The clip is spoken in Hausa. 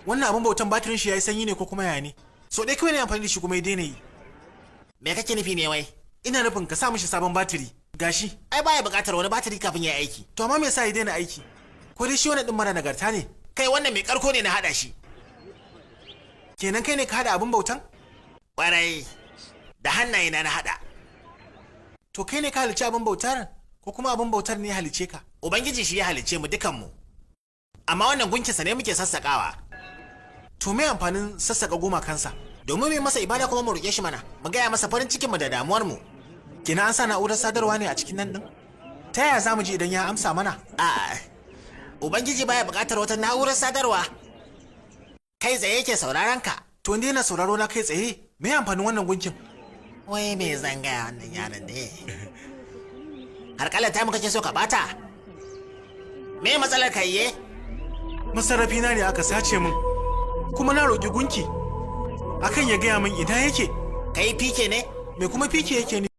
Wannan abin bautan batirin shi yayi sanyi ne ko kuma yaya ne? So dai kawai ne amfani da shi kuma ya daina yi. Me kake nufi ne wai? Ina nufin ka sa mishi sabon batiri. Gashi. Ai baya buƙatar wani batiri kafin ya aiki. To amma me yasa ya daina aiki? Ko dai shi wannan din mara nagarta ne? Kai, wannan mai karko ne na haɗa shi. Kenan kai ne ka haɗa abin bautan? Ƙwarai. Da hannaye na na haɗa. To kai ne ka halicci abin bautar ko kuma abin bautar ne ya halicce ka? Ubangiji shi ya halicce mu dukanmu. Amma wannan gunkinsa ne muke sassaƙawa. To me amfanin sassaƙa gumakansa? Domin mu masa ibada kuma mu roƙe shi mana, mu gaya masa farin cikinmu da damuwarmu. Kenan an sa na'urar sadarwa ne a cikin nan din? Ta yaya za mu ji idan ya amsa mana? A'a. Ubangiji baya buƙatar wata na'urar sadarwa. Kai tsaye yake sauraron ka. To inda yana sauraro na kai tsaye, me amfanin wannan gunkin? Wai me zan gaya wannan yaron ne? Harƙalar ta mu kake so ka bata? Me matsalar ka iye? Masarrafi na ne aka sace min. Kuma na roƙi gunki akan ya gaya min ina yake. Kai fike ne? Me kuma fike yake ne?